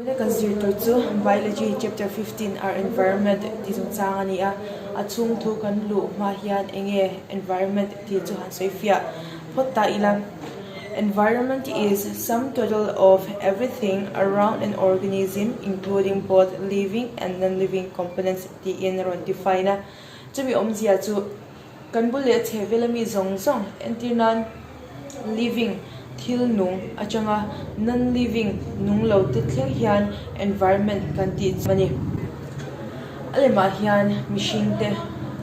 Vawiina kan zir tur chu Biology chapter 15 Our Environment tih chungchang a ni a, a chhung thu kan luh hma hian eng nge environment tih chu han sawi fiah phawt ta ila. Environment is sum total of everything around an organism including both living and non-living components tiin a rawn define a, chumi awmzia chu Kan bul leh chhehvel ami zawng zawng entir nan living thil nung atanga non-living nung lo te thleng hian environment kan tih chu a ni. A lemah hian mihring te,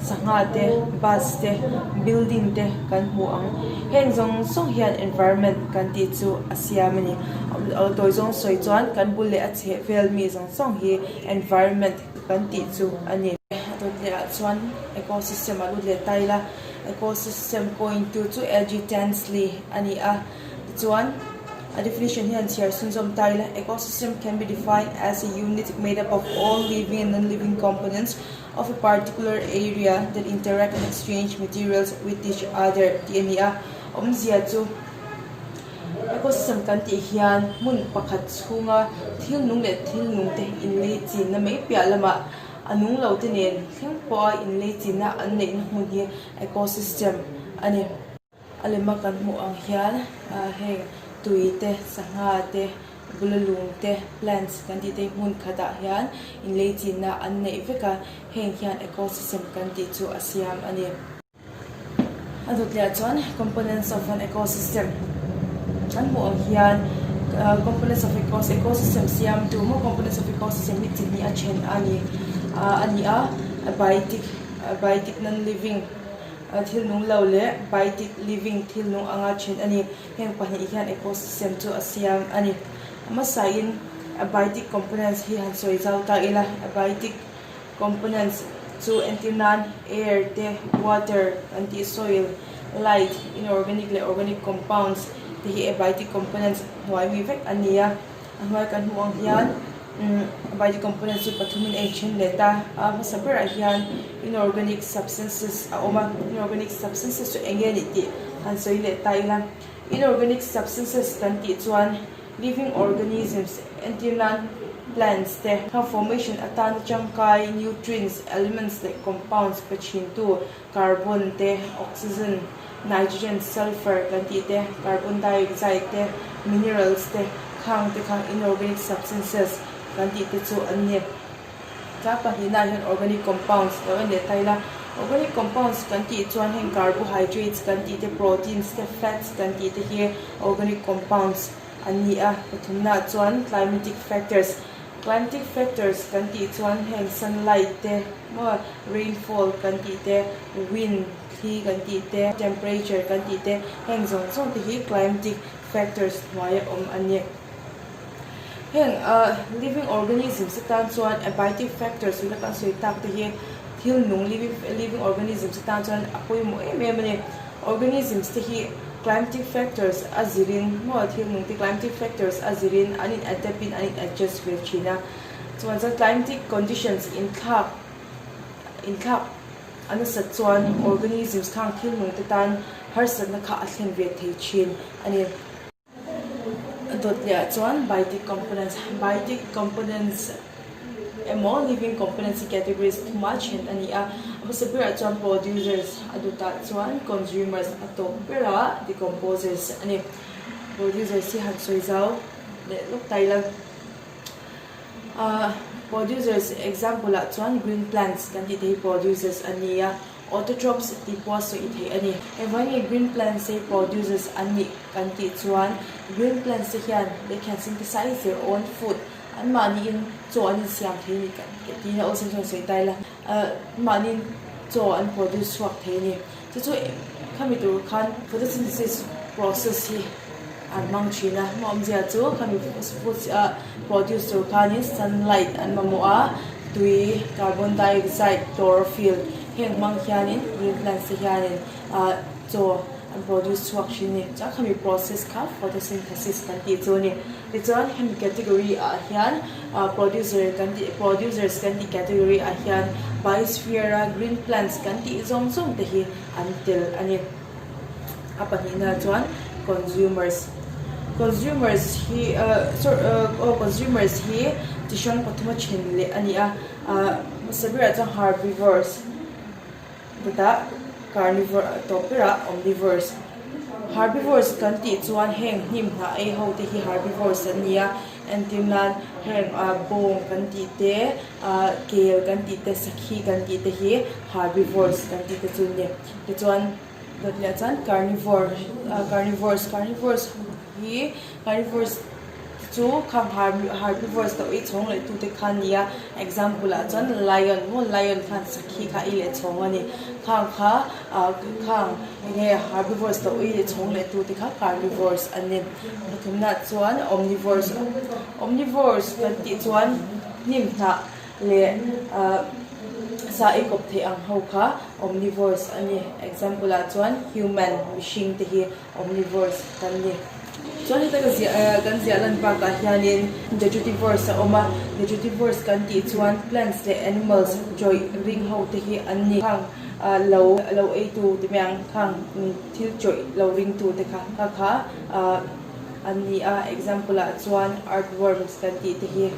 sangha te, bus te, building te kan hmu ang. Heng zawng zawng hian environment kan tih chu a siam a ni. Tawi zawng sawi chuan kan bul leh a chhehvel mi zawng zawng hi environment kan tih chu a ni. A dawt leh ah chuan ecosystem a lut leh ta ila, ecosystem coin tu chu LG Tansley a ni a, tichuan a definition hi an chhiar chhunzawm ta ila, ecosystem can be defined as a unit made up of all living and non-living components of a particular area that interact and exchange materials with each other tih a ni a, awmzia chu. Ecosystem kan tih hian hmun pakhat chhunga thil nung leh thil nung te inlei chinna mai piah lamah a nung lo te nen thleng pawha inlei chinna an neihna hmun hi ecosystem a ni. A lema kan hmuh ang hian heng tui te, sangha te, bula lung te, plants kan tih te hi hmun khatah hian inlei chinna an neih vek a, heng hian ecosystem kan tih chu a siam a ni. A dawt leh ah chuan components of an ecosystem kan hmuh ang hian components of ecosystem siam tu maw components of ecosystem hi chi hnih a then a ni a ni a biotic biotic non living thil nung lo leh biotic living thil nung anga then a ni heng pahnih hian ecosystem chu a siam a ni a hmasa in biotic components hi han sawi zau ta ila biotic Components chu entir nan air te, water kan tih soil, light, inorganic leh organic compounds te hi abiotic components hnuai mi vek a ni a. A hnuai kan hmuh ang hian abiotic components chu pathumin a inthen leh ta. A hmasa berah hian inorganic substances a awm a, inorganic substances chu eng nge nih tih han sawi leh ta ila. Inorganic substances kan tih chuan Living organisms, entir nan plants te, kha formation atana tangkai nutrients, elements leh compounds pe thintu carbon te, oxygen, nitrogen, sulphur kan tih te, carbon dioxide te, minerals te, khang te kha inorganic substances kan tih te chu an ni. Tlang pahnihna ah hian organic compounds lo en leh ta ila, organic compounds kan tih chuan heng carbohydrates kan tih te, proteins te, fats kan tih te hi organic compounds an ni a. Pathumna ah chuan climatic factors, climatic factors kan tih chuan heng sunlight te maw rainfall kan tih te, wind thli kan tih te, temperature kan tih te heng zawng zawng te hi climatic factors hnuaia awm a ni. Heng living organisms atan chuan abiotic factors tuna kan sawi tak te hi thil nung living living organisms atan chuan a pawimawh em em a ni. Organisms te hi climatic factors a zirin maw thil nung te climatic factors a zirin an in adapt in an in adjust ve thin a. Chuan chuan climatic conditions inthlak inthlak a nasat chuan organisms khang thil nung te tan harsatna kha a thlen ve thei thin a ni. A dawt leh ah chuan biotic components biotic components emaw living components hi categories thuma then a ni a a hmasa berah chuan producers a dawtah chuan consumers a tawp berah decomposers a ni producers hi han sawi zau leh lawk ta ila ahh producers example ah chuan green plants kan tih te hi producers a ni a. Autotrophs tih pawh a sawi theih a ni. Engvangin green plants hi producers an nih kan tih chuan green plants te hian they can synthesize their own food an mahniin chaw an insiam thei a ni kan tiin a awlsam chuan sawi ta ila mahniin chaw an produce chhuak thei a ni. Chu chu khami tur khan photosynthesis process hi an hmang thin a, hma awmzia chu khami food produce tur khanin sunlight an mamawh a, tui, carbon dioxide, chlorophyll heng hmang hianin green plants te hianin ah chaw an produce chhuak thin a ni. Chuan khami process kha photosynthesis kan tih chu a ni. Tichuan hemi category ah hian ah producer kan tih producers kan tih category ah hian biosphere a green plants kan tih zawng zawng te hi an tel a ni. A pahnihna chuan consumers. Consumers hi aw consumers hi chi hrang pathuma then leh a ni a, hmasa berah chuan herbivores chutah carnivore tawp berah omnivores. Herbivores kan tih chuan heng hnim hnah ei ho te hi herbivores an ni a, entir nan heng bawng kan tih te kel kan tih te sakhi kan tih te hi herbivores kan tih te chu an ni. Tichuan. Dawt leh chuan carnivore carnivores carnivores hi carnivores chu khang herbivores lo ei chhawng leh tute kha a ni a example ah chuan lion maw lion khan sakhi kha a ei leh chhawng a ni khang kha ah khang enge herbivores lo ei leh chhawng leh tute kha carnivores an ni pathumna chuan omnivores omnivores kan tih chuan hnim hnah leh ah sa ei kawp theih ang ho kha omnivores a ni. Example ah chuan human, mihring te hi omnivores kan ni. Chuan heta ka ziah eh kan ziah lan bakah hianin detritivores a awm a, detritivores kan tih chuan plants leh animals chawih ring ho te hi an ni. Khang ah lo lo ei tu ti mai ang khang thil chawih lo ring tu te kha kha kha ah an ni a. Example ah chuan earthworms kan tih te hi.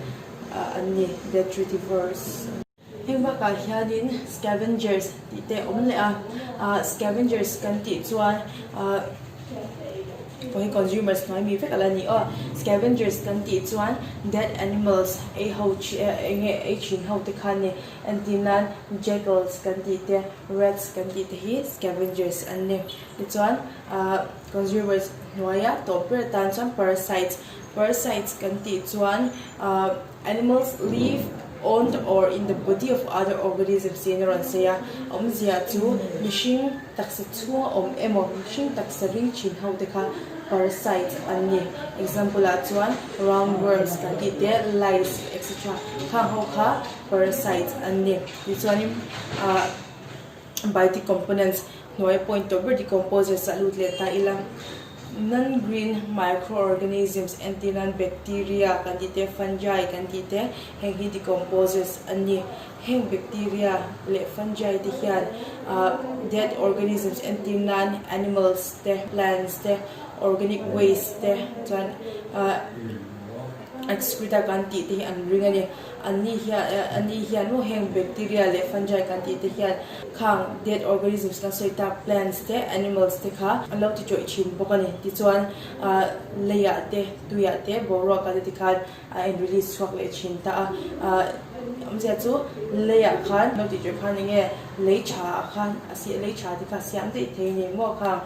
an ni, detritivores. Heng bakah hianin scavengers tih te a awm leh a, ah scavengers kan tih chuan ah pawh hi consumers hnuai mi vek a la ni aw, scavengers kan tih chuan dead animals ei ho eng nge ei thin ho te kha a ni, entir nan jackals kan tih te rats kan tih te hi scavengers an ni. Tichuan ah consumers hnuaia tawp ber atan chuan parasites Parasites kan tih chuan animals live on or in the body of other organisms tiin a rawn sawi a, awmzia chu mihring taksa chhunga awm emaw mihring taksa ring thin ho te kha parasites an ni. Example ah chuan round worms kan tih te, lice etc khang ho kha parasites an ni. Tichuanin ah biotic components hnuai point tawh ber decomposers ah lut leh ta ila. Non-green microorganisms entir nan bacteria kan tih te, fungi kan tih te heng hi decomposers an ni. Heng bacteria leh fungi te hian ah dead organisms entir nan animals te, plants te, organic waste te chuan ah excreta kan tih te hi an ring a ni. An ni hian an ni hian maw heng bacteria leh fungi kan tih te hian khang dead organisms kan sawi tak plants te animals te kha an lo ti tawih thin bawk a ni. Tichuan ah leiah te tuiah te boruak ah te tikhan a in release chhuak leh thin ta a. Ah awmzia chu leiah khan lo ti tawih khan enge lei tha ah khan a si lei tha te kha siam daih thei a ni maw khang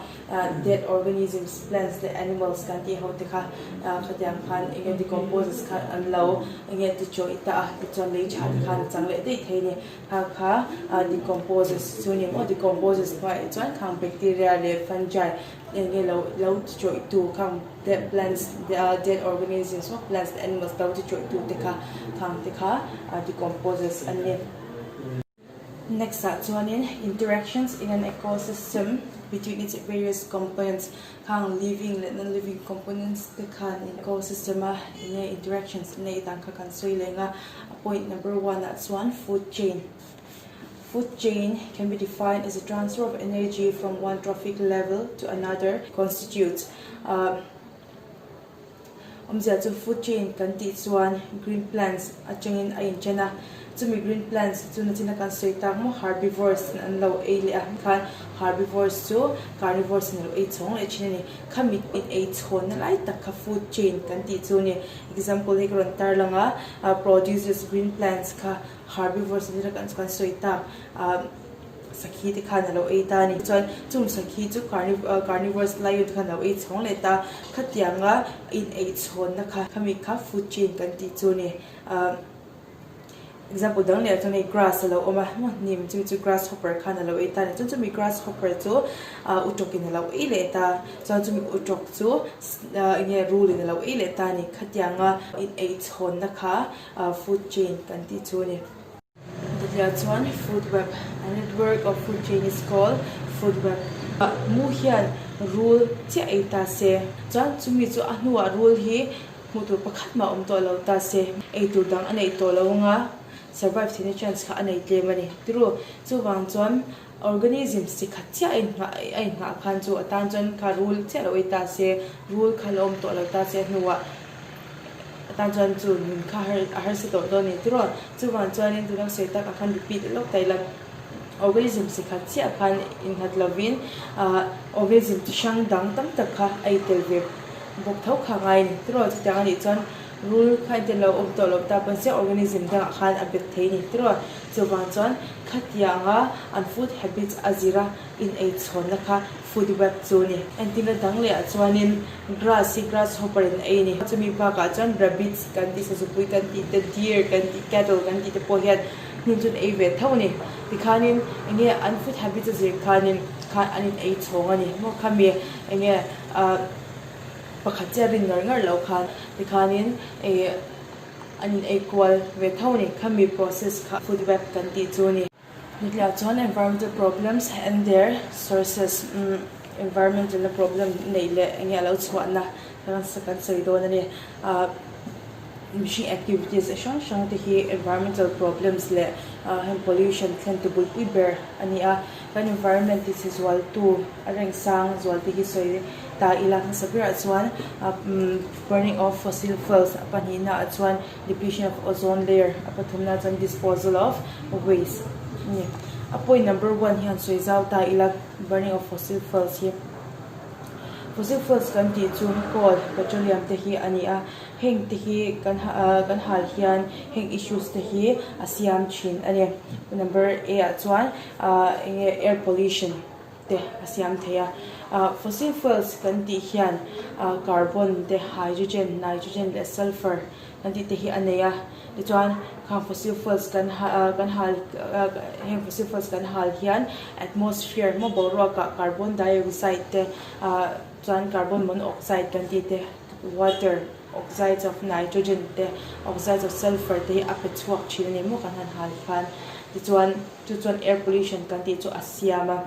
Dead organisms, plants leh animals kan tih ho te kha khatiang khan enge decomposers khan an lo enge ti chawih ta a, tichuan lei tha te khan a chang leh daih thei a ni. Kha kha decomposers chu ni maw, decomposers hnuaiah chuan khang bacteria leh fungi enge lo lo ti chawih tu khang dead plants dead organisms maw plants leh animals lo ti chawih tu te kha khang te kha decomposers an ni. Next ah chuanin interactions in an ecosystem between its various components khang living leh non living components te khan ecosystem a enge interactions an neih dan kha kan sawi leng a, a point number one ah chuan food chain food chain can be defined as a transfer of energy from one trophic level to another constitutes ah. Awmzia chu food chain kan tih chuan green plants atangin a inchen a, chumi green plants chu nachina kan sawi tak maw herbivores in an lo ei leh a khan herbivores chu carnivores in a lo ei chhawng leh thin a ni. Khami in ei chhawnna lai tak kha food chain kan tih chu a ni. Example hi ka rawn tar lang a, produces green plants kha herbivores in kan sawi tak ah. Sakhi te khan a lo ei ta a ni. Chuan chung sakhi chu carnivores lion te khan a lo ei chhawng leh ta. Khatianga in ei chhawnna kha khami kha food chain kan tih chu a ni. Ahh example dang leh ah chuan hei grass a lo awm a, hnim chumi chu grasshopper khan a lo ei ta a ni. Chuan chumi grasshopper chu ahh utawk in a lo ei leh ta. Chuan chumi utawk chu eng nge rul in a lo ei leh ta a ni. Khatianga in ei chhawnna kha food chain kan tih chu a ni. Chutiah chuan food web, a network of food chain is called food web. Mu hian rul chiah ei ta se, chuan chumi chu a hnuah rul hi hmuh tur pakhat mah awm tawh lo ta se, ei tur dang a neih tawh lo anga. survive theihna chance kha a nei tlem a ni. Tiru, chuvang chuan organisms chi khat chiah a inngah a inngah khan chu atan chuan kha rul chiah lo ei ta se, rul kha la awm tawh lo ta se a hnuah atan chuan chu nun kha a harsa tawh dawn a ni. Tiru, chuvang chuanin tuna ka sawi tak ang khan repeat lawk ta ila. Organism chi khat chiah khan innghat lovin ah organism chi hrang dang tam tak kha a intel ve bawk tho kha ngai a ni. Tiraw chutiang a nih chuan rul kha intel lo awm tawh loh ta pawn se organism dangah khan a bet thei a ni. Tiraw chuvang chuan khatianga an food habits a zira in ei chhawnna kha food web chu a ni. Entirna dang leh ah chuanin grass hi grasshopper in a ei a ni. Chumi bakah chuan rabbits kan tih sazupui kan tih te deer kan tih cattle kan tih te pawh hian hmun chu an ei ve tho a ni. Tikhanin enge an food habits a zir khanin khan an in ei chhawng a ni. Maw khami enge ah pakhat chiah rin ngar ngar loh khan tikhanin ih an in ei kual ve tho a ni. Khami process kha food web kan tih chu a ni. Nutliah chuan environmental problems and their sources umm environmental na problem neih leh enge a lo chhuahna kan sawi dawn a ni. Ah. Mihring activities a hrang hrang te hi environmental problems leh heng pollution thlen tu bulpui ber a ni a. Kan environment ti chhe zual tu a reng sang zual te hi sawi ta ila hmasa berah chuan burning of fossil fuels a pahnihna ah chuan depletion of ozone layer a pathumna ah chuan disposal of waste a ni. A point number one hi han sawi zau ta ila burning of fossil fuels hi. Fossil fuels kan tih chu coal, petroleum te hi a ni a, heng te hi kan kan hal hian heng issues te hi a siam thin a ni. Number A ah chuan ah eng nge air pollution te a siam thei a, ah fossil fuels kan tih hian ah carbon te hydrogen, nitrogen leh sulphur kan tih te hi a nei a, tichuan khang fossil fuels kan kan hal heng fossil fuels kan hal hian atmosphere maw boruakah carbon dioxide te ah chuan carbon monoxide kan tih te water oxides of nitrogen te oxides of sulphur te hi a pe chhuak thin a ni maw kan han hal khan tichuan chu chuan air pollution kan tih chu a siam a.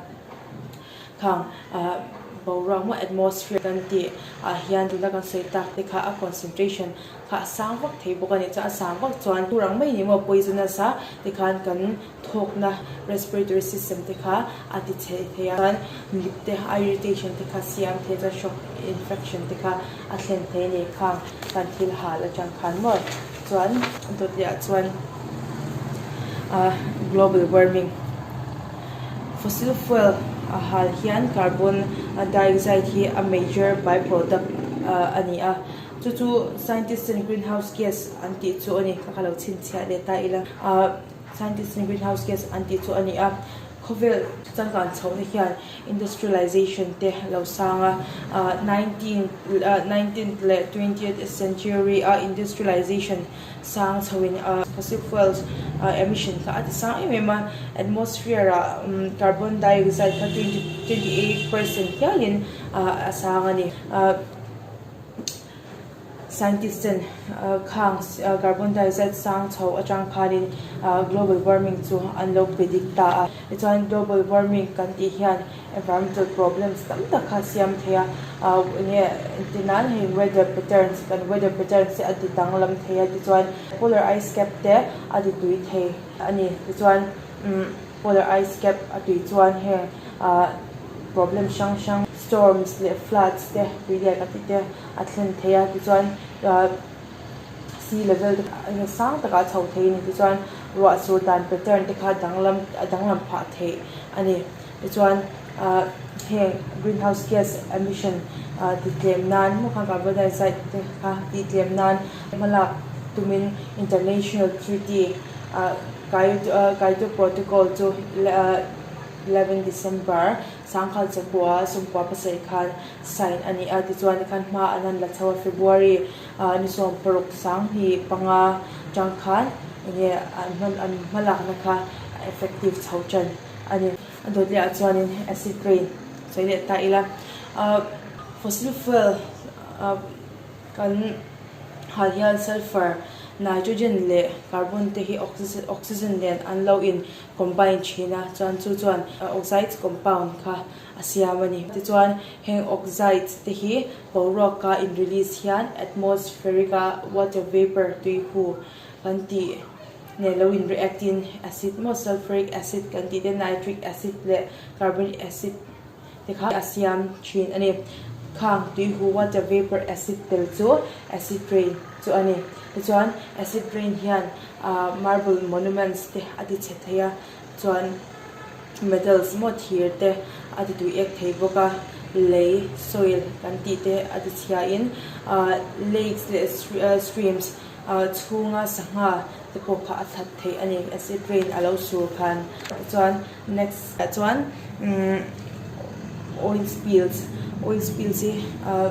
Khang ah boruak maw atmosphere kan tih ah hian tuna kan sawi tak te kha a concentration kha a sang vak thei bawk a ni. Chuan a sang vak chuan tur ang mai ni maw poisonous a tikhan kan thawkna respiratory system te kha a ti chhe thei a. Chuan mit te eye irritation te kha siam thei a chuan shock infection te kha a thlen thei a ni khang kan thil hal atang khan maw. Chuan dawt leh ah chuan ah global warming. Fossil fuel a hal hian carbon dioxide hi a major by-product a ni a, chu chu scientist ten greenhouse gas an tih chu a ni. Ka ka lo chhinchhiah leh ta ila. Scientist ten greenhouse gas an tih chu a ni a, khawvel changkan chhohna hian industrialization te lo sang a, 19th leh 20th century a industrialization sang chhoin fossil fuels emission kha a ti sang em em a, atmosphere ah carbon dioxide kha 28% hialin a sang a ni. Scientist ten khang carbon dioxide sang chho atang khanin global warming chu an lo predict ta a. Tichuan global warming kan tih hian environmental problems tam tak kha a siam thei a, enge engtin nan hei weather patterns kan weather patterns te a ti danglam thei a tichuan polar ice cap te a ti tui thei a ni. Tichuan polar ice cap a tui chuan heng problem hrang hrang storms leh floods te tui lian a tih te a thlen thei a tichuan sea level te kha sang takah a chho thei a ni tichuan ruah sur dan pattern te kha danglam a danglam phah theih a ni tichuan ah heng greenhouse gas emission ah ti tlem nan hmuh khan carbon dioxide te kha tih tlem nan hmalak tumin international treaty ah Kyoto protocol chu 11 December Sangkhal chakua sawmkua pasarih khan sign a ni a, tichuan tikhan hma an han la chho a, February ni 16 25 tang khan enge an hman an hmalakna kha effective chho tan a ni. A dawt leh ah chuanin acid rain sawi leh ta ila, fossil fuel kan hal hian sulphur, nitrogen leh carbon te hi oxygen nen an lo in combine thin a, chuan chu chuan oxides compound kha a siam a ni. Tichuan heng oxides te hi boruaka in release hian atmospheric a water vapour tui hu kan tih. nen lo in react in acid maw sulfuric acid kan tih te nitric acid leh carbonic acid te kha a siam thin a ni. Khang tuihu water vapour acid tel chu acid rain chu a ni. Tichuan acid rain hian ah marble monuments te a ti chhe thei a chuan metals maw thir te a ti tui ek thei bawk a lei soil kan tih te a ti chhia in ah lakes leh streams ah chhunga sangha te pawh kha a that theih a ni acid rain a lo sur khan tichuan next ah chuan umm oil spills oil spills hi ah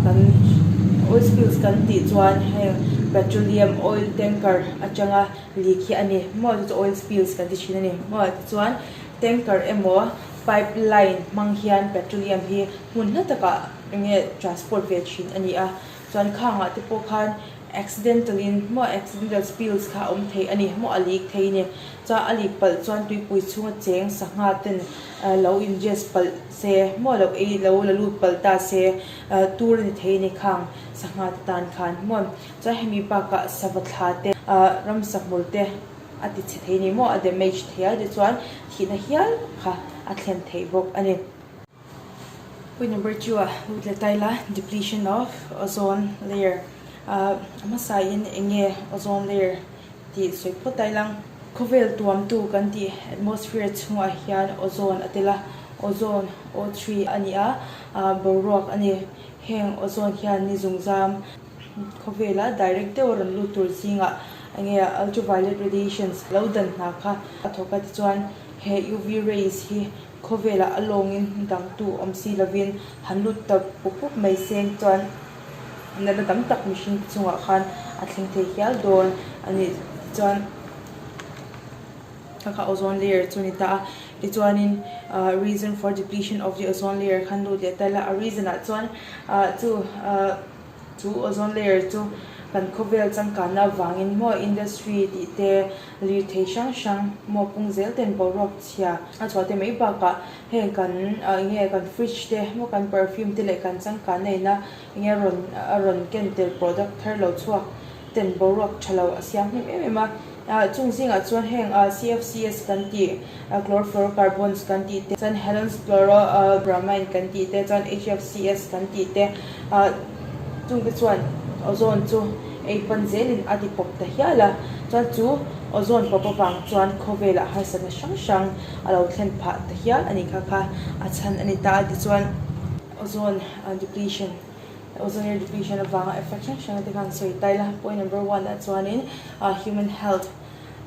kan oil spills kan tih chuan heng petroleum oil tanker atanga leak hi a ni maw chu chu oil spills kan ti thin a ni maw tichuan tanker emaw pipe line hmang hian petroleum hi hmun hla takah enge transport ve thin a ni a chuan khangah te pawh khan accidental in maw accidental spills kha a awm thei a ni maw a leak thei a ni chuan a leak palh chuan tuipui chhunga cheng sangha ten lo ingest palh se maw lo ei lo la lut palh ta se tur a ni thei a ni khang sangha te tan khan maw. Chuan hemi bakah sava thla te ah ramsa hmul te a ti chhe thei ni maw a damage thei a tichuan thihna hial kha a thlen theih bawk a ni. Point number 2 ah lut leh ta ila depletion of ozone layer ah a hmasa in eng nge ozone layer tih sawi phawt ta ila khawvel tuamtu kan tih atmosphere chhungah hian ozone a tel a ozone O3 a ni a ah boruak a ni heng ozone hian ni zungzam Khawvela direct deuh a rawn lut tur zingah enge ultraviolet radiations lo dan hna kha a thawk a tichuan he UV rays hi khawvelah a lawngin dangtu awm si lovin han lut ta pup pup mai seng chuan natna tam tak mihring te chungah khan a thleng thei hial dawn a ni tichuan Kha kha ozone layer chu a ni ta a, tichuanin ahh reason for depletion of the ozone layer khan lut leh ta ila a reason ah chuan ahh chu ahh chu ozone layer chu kan khawvel changkanna avangin maw industry tih te lirthei hrang hrang maw pung zel ten boruak chhia a chhuah te mai bakah heng kan ahh eng nge kan fridge te maw kan perfume te leh kan changkanna ina eng nge rawn a rawn ken tel product thar lo chhuak ten boruak tha lo a siam hnem em em a. Ah chung zingah chuan heng ah CFCs kan tih ah chlorofluorocarbons kan tih te chuan halons chloro ah bromine kan tih te chuan HFCs kan tih te ah chung te chuan ozone chu ei pan zelin a ti pawp ta hial a chuan chu ozone pawp avang chuan khawvelah harsatna hrang hrang a lo thlen phah ta hial a ni kha kha a chhan a ni ta a tichuan ozone depletion. Ozone layer depletion avanga effect hrang hrang te khan sawi ta ila point number one ah chuanin ah human health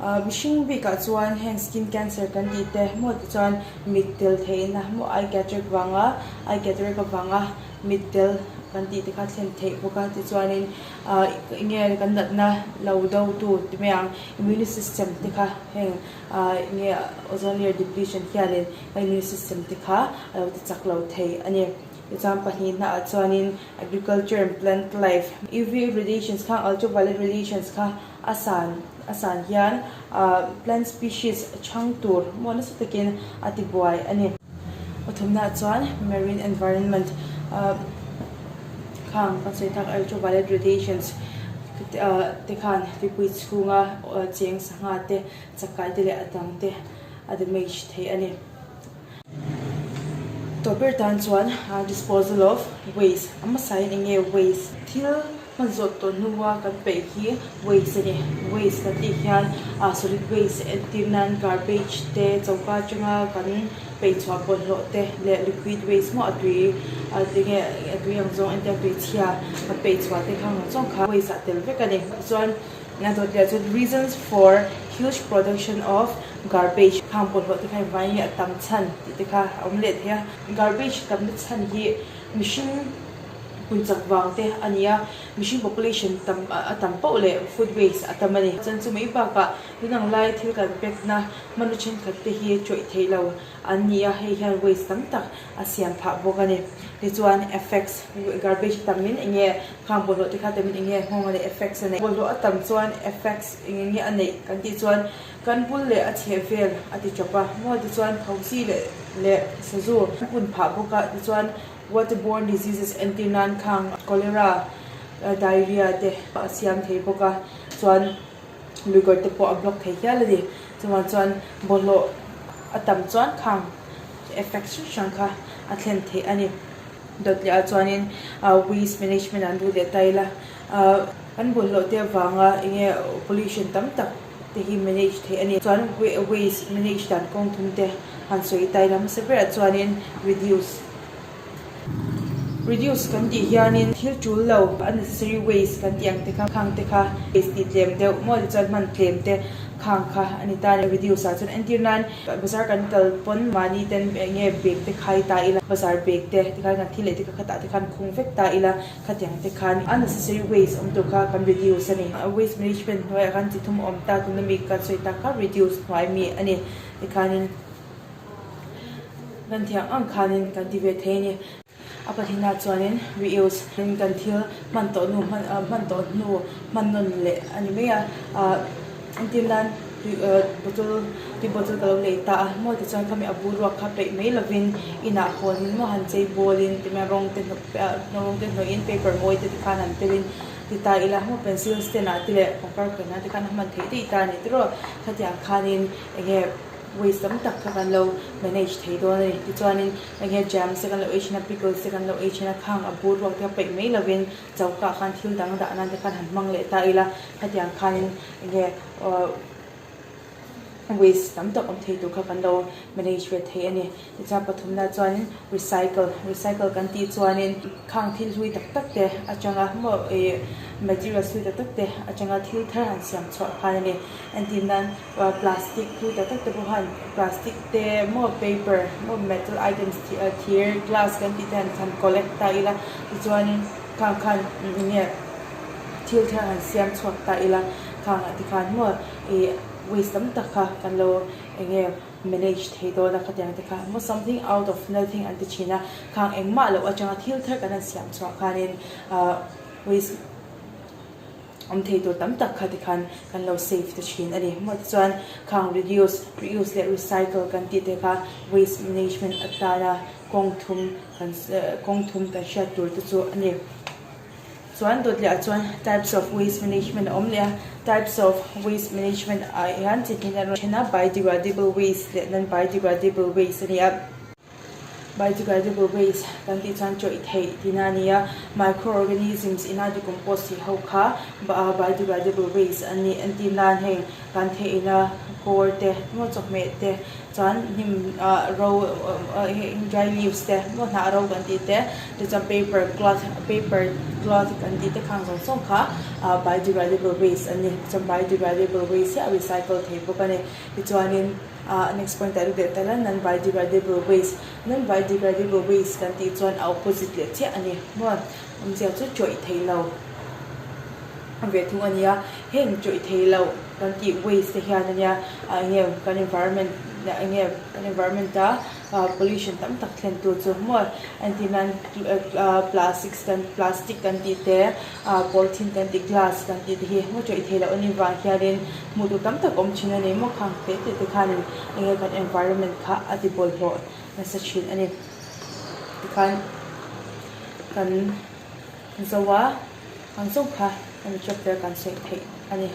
ah mihring bikah chuan heng skin cancer kan tih te maw tichuan mit tel theihna maw eye cataract vanga eye cataract avanga mit tel kan tih te kha thlen theih bawk a tichuanin ah eng nge kan natna lo do tu ti mai ang immune system te kha heng ah eng nge ozone layer depletion hianin kan immune system te kha a lo ti chak lo thei a ni. Tichuan pahnihna ah chuanin agriculture and plant life UV radiations kha ultraviolet radiations kha a san a san hian ah plant species chhang tur maw nasa takin a ti buai a ni. Pathumna ah chuan marine environment ah khang kan sawi tak ultraviolet radiations ah te khan tuipui chhunga cheng sangha te chakai te leh a dang te a damage thei a ni. Tawp ber tan chuan disposal of waste a hmasa in enge waste thil hman zawh tawh hnua kan peih hi waste a ni waste kan tih hian ah solid waste entir nan garbage te choka atanga kan peih chhuah bawlhhlawh te leh liquid waste maw a tui a enge a tui ang zawng entir tui chhia kan peih chhuah te kha ang zawng kha waste ah tel vek a ni chuan A dawt leh chuan reasons for huge production of garbage khang bawlhhlawh te kha engvangin nge a tam chhan tih te kha a awm leh thei a. Garbage tamna chhan hi mihring hun chak vang te a ni a, mihring population tam a tam poh leh food waste a tam a ni. Chuan chu mai bakah tunang lai thil kan pekna hmanraw thenkhat te hi chawih theih lo an ni a, hei hian waste tam tak a siam phah bawk a ni. Tichuan effects garbage a tam in eng nge khang bawlhhlawh te kha tam in eng nge nghawng a neih effects a neih. Bawlhhlawh a tam chuan effects eng eng nge a neih kan tih chuan kan bul leh a chheh vel a ti tawp a maw tichuan thosi leh leh sazu a pun phah bawk a tichuan waterborne diseases entir nan khang cholera diarrhea te a siam thei bawk a. Chuan luikawr te pawh a block thei hial a ni. Chuvang chuan bawlhhlawh a tam chuan khang effect hrang hrang kha a thlen theih a ni. Dawt leh ah chuanin waste management an duh leh ta ila kan bawlhhlawh te avanga enge pollution tam tak te hi manage theih a ni. Chuan waste manage dan kawng thum te han sawi ta ila hmasa berah chuanin reduce reduce kan tih hianin thil tul lo unnecessary waste kan tih ang te kha khang te kha waste tih tlem deuh maw tichuan hman tlem te khang kha a ni ta a ni reduce ah chuan entir nan bazar kan kal pawn mahni ten eng nge bag te khai ta ila bazar bag te tikhan kan thil leh te kha khatah te khan khung vek ta ila khatiang te khan unnecessary waste awm tur kha kan reduce a ni. Waste management hnuaiah khan chi thum awm ta tuna mi kan sawi tak kha reduce hnuai mi a ni tikhanin kan thiang ang khanin kan ti ve thei a ni. A pathinah chuanin reuse kan thil hman tawh hnu hman hman tawh hnu hman nawn leh a ni mai a ah entir nan tui bottle tui bottle ka lo lei ta a maw tichuan khami a bur ruak kha peih mai lovin inah hawnin maw han chei bawlin ti mai rawng te hnawih rawng te hnawih in paper mawi te tikhan han telin ti ta ila maw pencil stand ah te leh pangpar khawi nan te khan a hman theih daih ta a ni tiraw khatiang khanin enge waste tam tak kha kan lo manage thei dawn a ni. Tichuanin enge jams te kan lo ei thin a, pickles te kan lo ei thin a, khang a bur ruak te kha peih mai lovin choka ah khan thil dang dah nan te khan han hmang leh ta ila, khatiang khanin enge ahh waste tam tak awm thei tur kha kan lo manage ve thei a ni. Tichuan pathumna chuanin recycle, recycle kan tih chuanin khang thil hlui tak tak te atanga maw ih materials hlui tak tak te atanga thil thar han siam chhuah khan a ni. Entir nan Plastic hlui tak tak te pawh khan plastic te maw paper maw metal items thir glass kan tih te han han collect ta ila tichuanin khang khan eng nge thil thar han siam chhuak ta ila khang ah te khan maw ih waste tam tak kha kan lo eng nge manage thei dawn a khatiang te kha maw something out of nothing an ti thin a khang engmah loh atanga thil thar kan han siam chhuah khanin ah waste. Awm thei tur tam tak kha tikhan kan lo save ta thin a ni. Maw tichuan khang reduce, reuse leh recycle kan tih te kha waste management atana kawng thum kan kawng thum kan hriat tur te chu a ni. Chuan dawt leh ah chuan types of waste management a awm leh a, types of waste management ah hian chi hnih a rawn then a, biodegradable waste leh non biodegradable waste a ni a. Biodegradable waste kan tih chuan chawih theih tihna a ni a, microorganisms ina decompose theih ho kha biodegradable waste an ni. Entir nan heng kan theihna kawr te maw chawhmeh te chuan hnim ah ro heng dry leaves te maw hnah ro kan tih te tichuan paper cloth paper cloth kan tih te khang zawng zawng kha biodegradable waste an ni. Chuan biodegradable waste hi a recycle thei bawk a ni. Tichuanin. Ah next point ah lut leh ta la non biodegradable waste non biodegradable waste kan tih chuan a opposite leh chiah a ni maw awmzia chu chawih thei lo ve thung a nia heng chawih thei lo kan tih waste te hian ania ah eng nge kan environment eng nge kan environment a ah pollution tam tak thlen tu chu maw entir nan ah plastics kan plastic kan tih te Ah polythene kan tih glass kan tih te hi maw chawih theih loh a nih vang hianin hmuh tur tam tak awm thin a ni maw khang te te te khanin eng nge kan environment kha a ti bawlhhlawh nasa thin a ni. Tikhan kan zo a ang zawng kha hemi chapter kan sawi theih a ni.